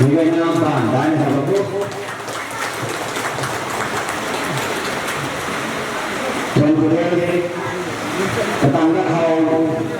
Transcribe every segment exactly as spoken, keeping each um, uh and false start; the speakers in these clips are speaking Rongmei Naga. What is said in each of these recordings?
Mei gayna baan daina ta bam bo. Tuang khou de, katang ka khou.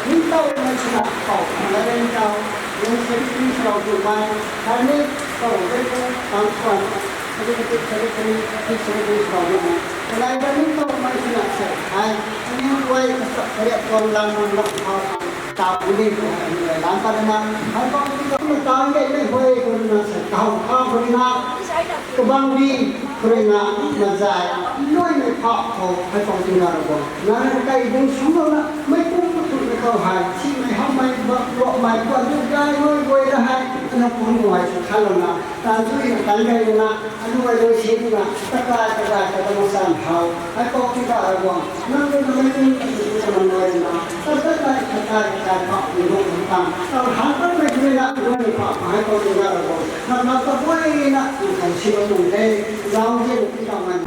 Ningtowmei swna khou, Reverend Chow, Reverend Secretary Srau Tumei, Khatni khou Reverend Tang Suan, Executive Secretary, Chief Secretary Srau Tumei, kanei ta ningtowmei swna sei hei, kaniw guay kasa kariak tuang lam lam khou, ta puni khou, aniw lam ta na, hei bam ti ka na tang ge mei huay khou na sei, kahou kha khou na, kabang di khou na, mazai, nui mei pha khou, hei bam ti na ro bam. Na na kai bung sum lo na, mei kum tu tu na khou hei, si mei ham mei, ba, ro mei, ba, du gai, nui guay na hei, na pum guay, kha lo na, ta zui na tang gai na, anu ai rui si na, ta kai, ta kai, ta ta masan hau, hei bam ti ka ro bam. Nang rui na mei kum tu tu ta man guay na, ta ta kai, ta kai, ta kai, pa, ni lo na tang, ta han pa mei tu na, nui mei pha, hei bam ti na ro bam. Nang na ta guay na, nang kan si lo nung de, zau de, ti ta man.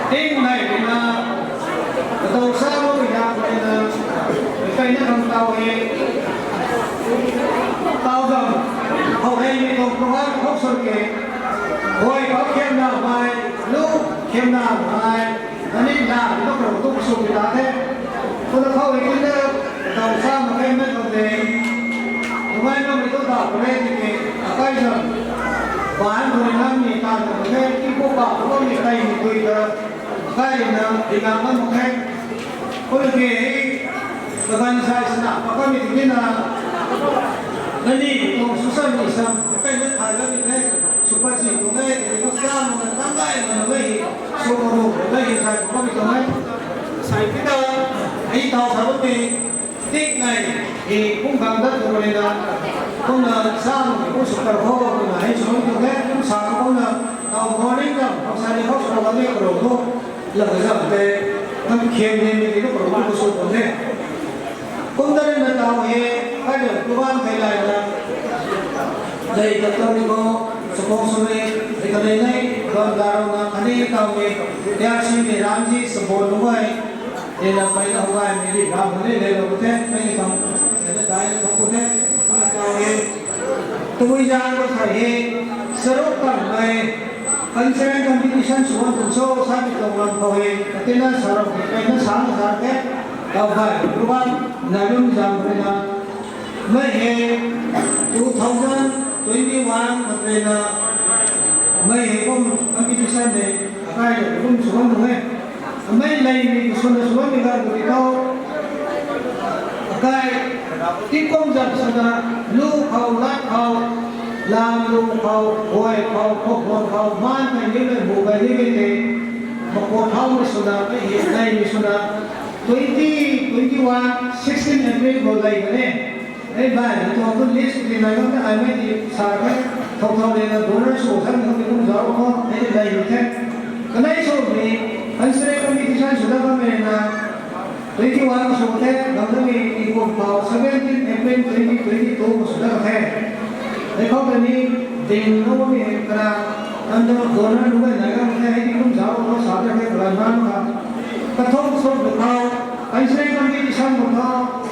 Ting nei rina, kadaw sa mo ina ko rina, kaina kang tau e, tau dam, hou hei ni kong program hou sor ke, hoi kau khiamna mai, lu khiamna mai, ani la, lu kau tu su ta the. Kuna khou hei kin de, kadaw sa mo kai na kau de. Tumai na mi tu ta ko re ti ke, akai sa. Ban ko ni nam ni ta ko re, ki ko pa ko ni kai ni tui ta. Kai na, di na ma mo kai. Ko ni ke, kagan sai sna, pa ka mi ti na. Nani, kong su sa ni sa, kai na thai la ni kai. Supaji tuang e, tiki tu sa nung na tang gay na nung e, so nung nung na e, sai kumna mi tuang e. Sai pi ta, ai tau sa bam e, tik nai, e, kum gang dat tu ni na, kumna sa nung kum suk tar ho, kumna ai so tuang e, kum sa kumna, tau morning na, kum sa ni ho so na ni karo tu, lang zam te, nam khiam ni ni tu karo tu so tuang e. Kumna ni na tau he, kai na tu bam kai lai na. Dei ta tami ko, sukong sumei, dei ka dei nei, don darou na kani tami, ya simi ramji sabon luai, dei na pai na huai mi di ram huni le lo te, pai ni kam, dei na dai na thok te, na kau ni. Tumui jang ko thai he, saruk tang mai, cultural competition suan tum so, sa mi tong lam ko he, atina saruk, pai na sa na sa te, kau bai, ruan, na lum jang pai na, Mei hei two thousand twenty one khat rui na mei hei kum competition hei akai kum suan nung e. Mei lei ni suna suan ni gan kati tho. Akai ti kum zan suna lu khou, lat khou, lam lu khou, guay khou, khou guan khou, man kai ni mei bu kai ni mei te. Makua thau mei suna, mei hei lei ni suna. Twenty twenty one sixteen April khou lei kan e. Hei bai, tuang tu list ti nai gam ta ai mei ti sa the, thou thou le na donor sw san khou ti kum zauc khou, hei ti dai ni the. Kanei sw ni, answer committee san sw da bam e na, twenty one sw the, gam ta mi ti kum pau, seventeen April twenty twenty two sw da the. Hei khou ta ni, ding no mi hei kana, an ta donor nu bai nai gam the, hei ti kum zauc khou sa da the, kalan na ma ka. Kathum sw tu khou, answer committee san sw khou,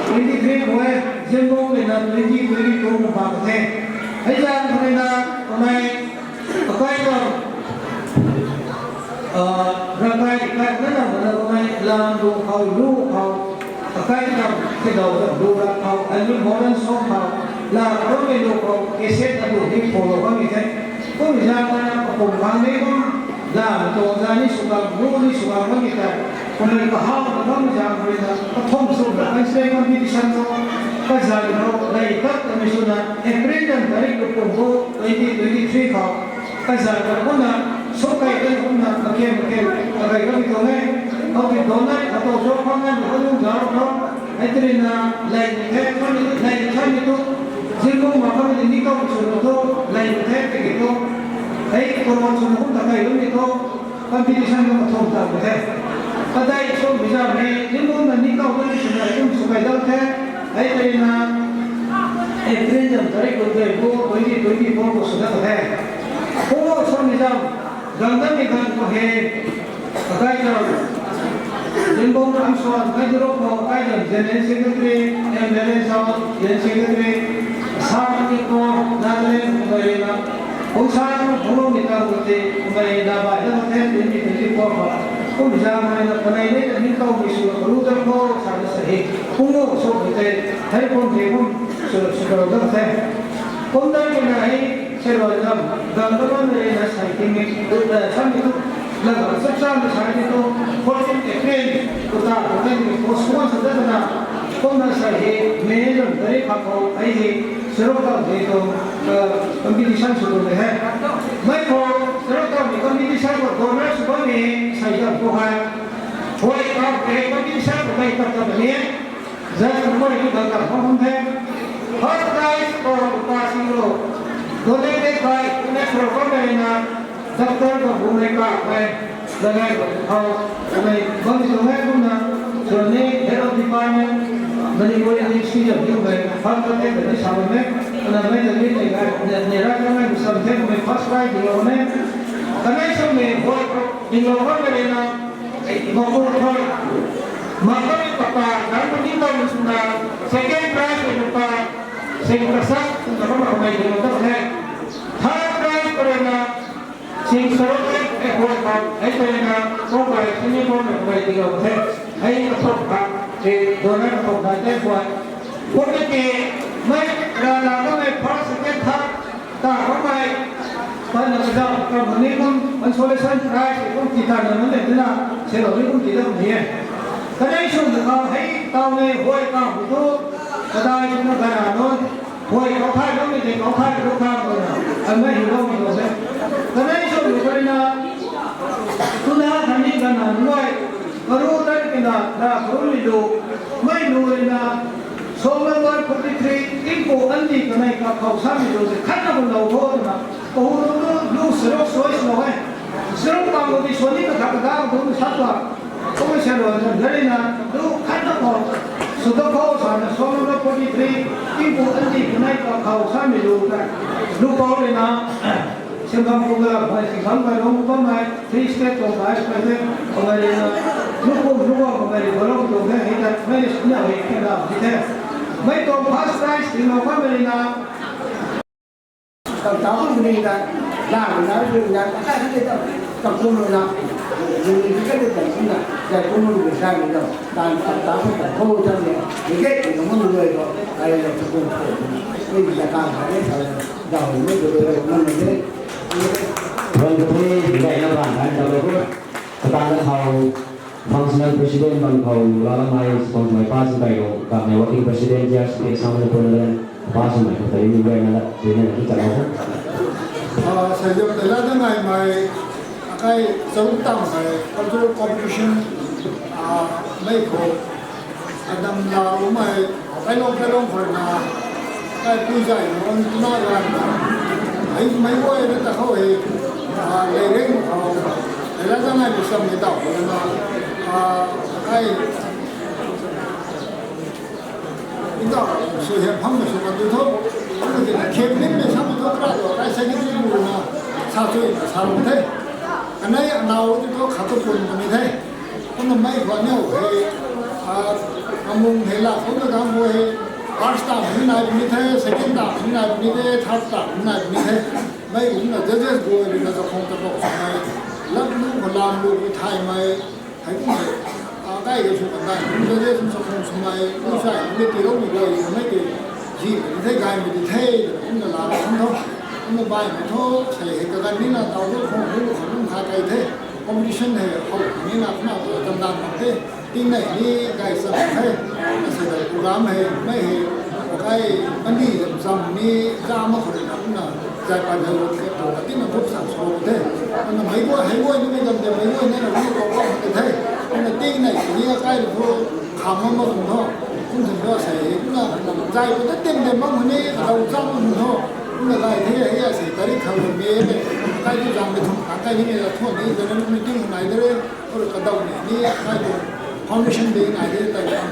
Twenty three khou e, Zembong le na twenty twenty two khou bak the. Hei zan khou na, kamei, akai ta, ah, rakai, kai na na na kamei, lam lu khou, lu khou, akai ta, kidau ta, lu ra khou, almi modern song khou, la khou mei lu khou, cassette na lu ni khou lo kamei the. Kum zan na, kapum khang ni kum, Lam tuang zan ni sw bam, lu ni sw bam bam ni tei. Kumna kahau na bam zan rui na, kathum sw na, kan se competition khou, kazan khou, lei tak ta mi sw na, April dan tarik lu pum khou, twenty twenty three khou, kazan khou kumna, sw kai kan kumna, kakhem kakhem, kakai kami tuang e. Khou ti donor, katou sw khang ngan, katou lung zan khou, Hei tei rui na, lei ni the, kami ni, lei ni kami tu, Zembung ma kami ni, ni kau sw na tu, lei ni the, tiki tu. Hei, promote sw na kum ta kai lu ni tu, competition na kathum ta lu the. Kadai sw mi zam hei, Zembung na ni kau tu ni sw na kum sw kai dau the. Hei tei rui na, April zan tarik lu dei bu, twenty twenty four khou sw na the. Kum sw mi zam, Gangda ni gan khou hei, akai zam, Zembung Ramsuan, kai duro khou, akai zam, General Secretary, M L A South, General Secretary, Assam ni khou, Nagaland khou bai na, Khongsan, Khonglung ni tang khou ti, khou bai na bai na the, twenty twenty four khou. Kum zam hei na, kanei ni, ni kau ni sw, lu zam khou, sa na sa hei. Kum mo, sw khou te, hei kum te kum, sw, sw khou zam the. Kum dai ni na hei, Serwan zam, gam ta bam rui na sai ti mi, tu ta sa mi tu, na gam sap sa mi sai ti tu, fourteen April, tu ta, tu ta ni, postpone sa ta na, kum na sai hei, May zam tarik khat khou, ai hei, Serok Town hei tu, eh, competition sw tu hei. Mei khou, Serok Town hei competition khou, donor sw bam ni, sai zam khou hei. Hoi, kau hei competition khou mei tap tap ni, Just koi ni bang ka hom the. First prize ko pa sing lo. Donated by Unesco Government na Doctor ko bu mei ka pai. Lagai ko hau. Mei bang ni so mei kum na. So ni head of department. Manipur University of Human. First prize ni sa mei. Na mei ni ni ni ni ra ka mei sa mei first prize ni lo mei. Kanei sa mei hoi ni lo mei na. Makur thoi. Makai pata, dan puni tau ni suna, second prize ni pa, sing kasak, sing kasak makamei di lo ta the. Third prize pa rui na, sing sarok e, e hoi pa, e pa rui na, kong bai, sini kong bai di lo the. Hei kathok pa, e donor kathok na te hoi. Committee, mei, rana kamei first, second, third, ta kamei, pan na kazau, kam ni kum, consolation prize, kum ti ta na nunc le tina, se lo ni kum ti da kum ni e. Kanei sum na kau hei, tau nei, hoi kau hu tu, kadai sum na gana nunc, hoi kau thai nunc ni, kau thai nunc kau nunc na, an mei hi lo ni lo se. Kanei sum na kau na, tuna khan ni gana nunc hoi, karu tan kina, na karu ni lu, mei lu ni na, Song number forty three, tingpu andi kanei kakhou sa mi lu se khat na bun lou tho twna, kahu lu lu lu sarok soi sw lou e. Sarok bang lu di soni kakhat kaga bun sa tua. Kum se lu zan gari na lu khat na khou, sw ta khou sa na song number forty Three, tingkum anti kanei kakhou samei lu tei, lu pou rui na, Singkam kum la, mei Singkam kai lung bam mei, three state tuang vice president, kamei rui na, lu kum, lu kum kamei rui balong tuang the, hei ta, mei suna hei kena, hei the. Mei tuang first prize, tingkum kamei rui na, Kan tau ni da, la ni na, ni na, ka ka ni da, ka kum na, ni ni ka ni da, ni na, da kum ni sa ni da, kan kan tau ka ko ta ni, ni ke ni mo ni ko, ai da kum ko, ni da ka ka ni sa da, ni mo ni ko, ni ni. Wan ko ni, ni na ba, ni da ko. Kata na khou, Functional President bam khou, Lalamai, Sponsor Mei Pa Singkailung, Kamei Working President, G R C P Assam Manipur Nagaland, Pa Singmei khou tei ni guay na la, tei na ki chalo. Ah, sa yam tei la da ngai mei, akai charuk tam mei, cultural competition, ah, mei khou, adam la u mei, Kailung, kailung khou na, kai pui zai na, on tuna gan na, ai mei guay na ta khou hei, ah, lei reng khou, lei la zang ai pi sam ni tau khou na, ah, kai, i tau, sui hiam phang na sui kan tu tho, kum na kina khem nim na sam tu tho kra tho, kai sa ni tu na, sa sui na sa lung the, anei anau tu tho khat tu pun pun ni the. Kumna mei khou aniu hei, ah, amung hei la, kumna gang khou hei, first term ni nai puni the, second term ni nai puni the, third term ni nai puni the. Mei kumna judges guay rui na kakhong ta bok swmei, lam lu khou lam lu khou thaymei, hei kum hei, ah, kai ka sw kan dai, kum judges kum kakhong swmei, kum sai, kum tiroumei guay rui na mei tei, ji mei di the, gay mei di the, kumna la la kum tho, kumna bai mei tho, sei hei kagan ni na tau lu khou, lu khou lum kha kai the. Competition hei hou ni na kumna tu tam dan bam the. Tingnei ni gay sa the. Kumna sa da program hei, mei hei, kai mani zam zam ni, za ma khou rui na kumna, zai pa zai lo ke tu, ka tina buk sa so the. Kumna mei guay, hei guay ni mei zam de, mei guay ni na ni ko ko the. Kumna tingnei ni kai lu khou, kham ma ma kum tho. Kum thun tho sei, kumna zai pa ta tim de ma ni, ka dau zam kum tho. Kumna gay the, hei ya sei, tarik khang me, kai tu zam de thum, kai ni me la thon ni, zan ni meeting nai de re. Ur kadau ni, ni ai tu foundation day nai de tai, eh,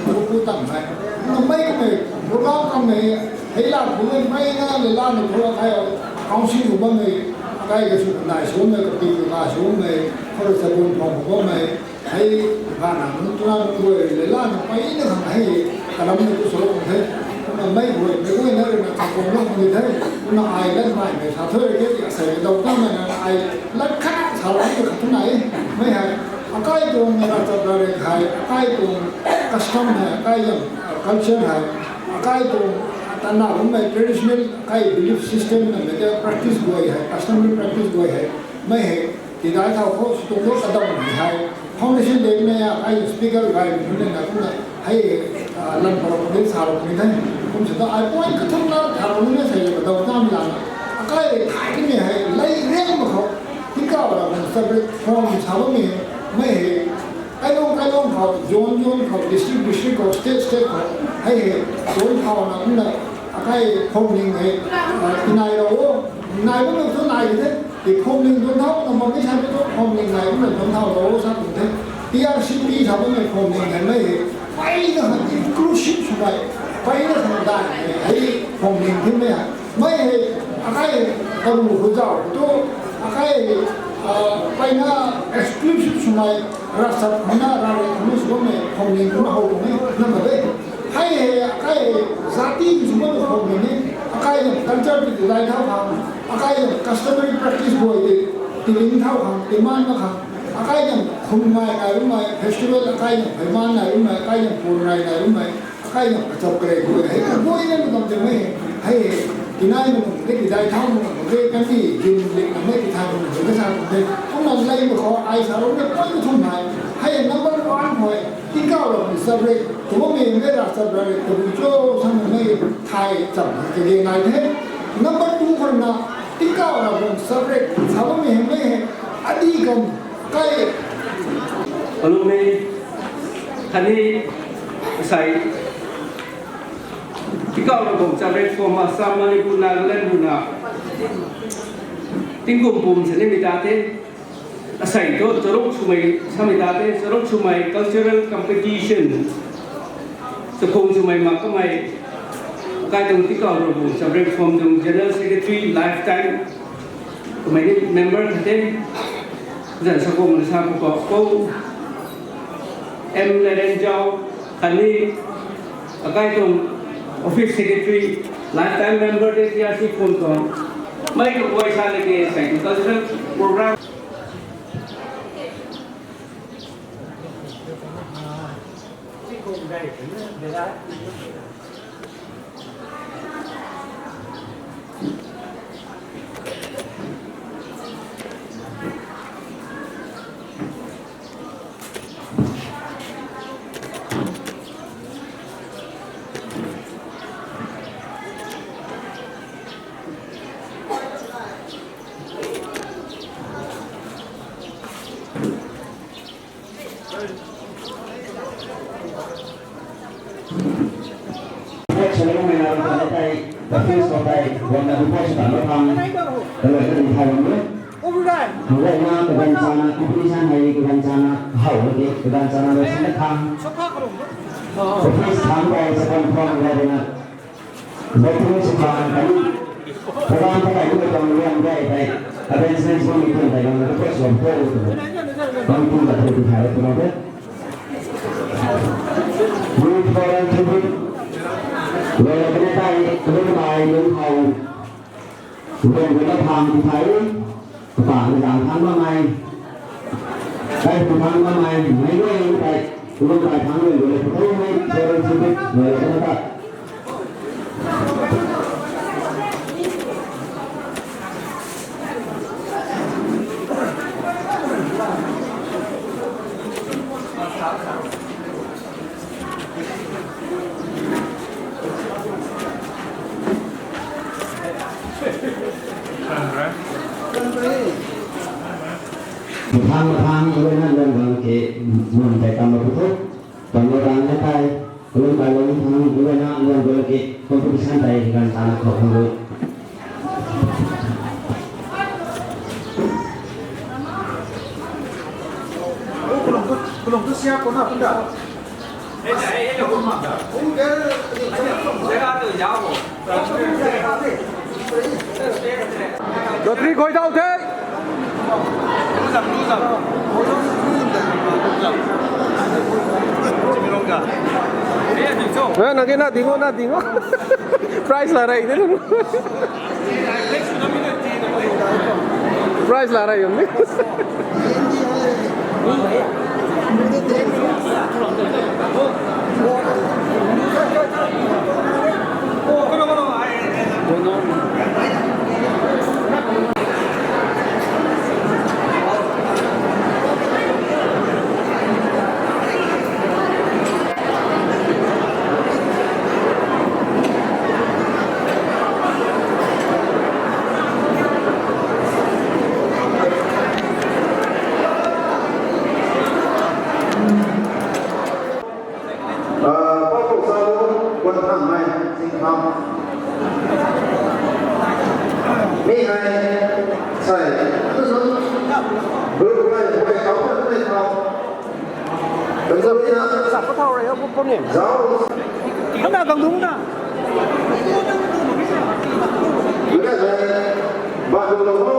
tu ku tam hai. Na mei ka mei, program ka mei, hei la bu mei, mei na le la ni bu kai, council bu bam mei, kai ka sw nai sw mei, ka pi ka sw mei, ur sa bun phong bu bam mei, hei, ba na nunc tu na nunc guay le la na pai na khang hei, kalam ni tu sw the. Na mei guay, mei guay na rui na ka phong na khang ni the. Na ai lan mai mei sa thoi ke, asei dau ta mei na ai Lat khat sa lou ni khat tu nai, mei hei, akai tuang ravchap ravrian hei, akai tuang custom hei, akai tuang, uh, culture hei, akai tuang, uh, tana kummei traditional, akai belief system na mei te practice guay hei, customary practice guay hei, mei hei, tidai thau khou, sw tuang khou kadau ni hei, foundation day na ya, akai speaker guay ni na kumna, Hei, ah, lam parou ni sa rou ni the. Kum sa ta ai point kathumh na tha rou ni sei le kadau tam la. Akai le thai ni hei, lei reng ma khou. Tingkauh ra kan separate form sa bammei, mei hei. Kailung, kailung khou, zone, zone khou, district, district khou, state, state khou. Hei hei, zone khou na, na, akai khou ning hei, ah, tinai rou, nai bammei tu nai the. Ti phawmling duan thau na bam ni sa tu phawmling nai kumna duan thau lou sa kum the. T R C P sa bammei phawmling nai mei hei. Pai na han inclusive swmei. Pai na han dai hei phawmling thim mei hei. Mei hei akai karu hu zau tu akai, ah, pai na exclusive swmei. Ravchap khou na, ravrian khou na sw bammei phawmling kumna how kum e, na ma de. Hei hei, akai hei, zati sw bammei phawmling ni, akai hei culture ti ti lai thau khang, akai hei customary practice guay ti, ti ling thau khang, ti man ma khang, akai hei khum ngai ngai rumei, festival akai hei phey man ngai rumei, akai hei pun ngai ngai rumei, Akai na kachap kare guay hei, kaguay na mi kam te mei hei, hei, tinai na nung de kidai thau nung de, kan ti, gin lik na mei ti thau nung de, ka sa nung de, kum na lei ma khou, ai sa rou na point thum hei, hei, number one hei, tingkauh ra mi sab rei, tu mi mei ra sab ra rei, tu cho sa nung mei, thai cham, ke ge nai the. Number two khou na, tingkauh ra mi sab rei, sa mi hei mei hei, adi kam, Kai. Alumni, khatni, asei, tikau na bam chat rei, Assam, Manipur, Nagaland, Buna, tingkum pum sini mi ta the, asei tu, charuk swmei, sami ta the, charuk swmei cultural competition. Chakhung swmei mak kamei, kai tuang tikau Ravguangc Chamreng Phom tuang General Secretary lifetime, kamei ni member khat the, zan sakhung na sa pu ko, ko, M Laren Zau, khatni, akai tuang office secretary, lifetime member de T R C Phom tuang. Mei kaguay sa lage, sai cultural program. Office of the Wanda Report Sutana Pang, the Western Taiwan. Munggaina kaganv chana, competition hei kaganv chana, how lage kaganv chana lo sina khang. Office khang bai chapan khang bai na. Bai tu chapan kani. Kaganv ta kai tu tang liang bai bai. Arrangement bam ni tang bai na request bam tu. Bam tu la tu tu hai tu na. Youth Forum Tribute. Loi la kena tai, kalung bai, lung hau. Lung guna phang tu thai. Kapang na dang thang mamei. Kai tu thang mamei, mei loi tai. Kalung bai thang loi guna tu thai, Forum Tribute. Loi la kena tai. Mathang mathang, iwena lung gang ke, mun tei kam ma pu thu, kam lo gang na tai. Kalung kai lung thang, iwena lung gang ke, competition tei gan tana khou khang lu. Lottery khoi dau the. Eh, nang ke na ding o, na ding o. Prize la rei de. Prize la rei yum ni. Pau Pau Sa Lung, Guan Thang Mai, Sing Tham. Mi hei, sai, tu sung, group hei, hei, kau kan tu hei thau. Kan tu hei na. Sa pa thau rei ho, pu, pu ni. Zau. Kan na gang dung na. Kan hei, ba dung lou ho.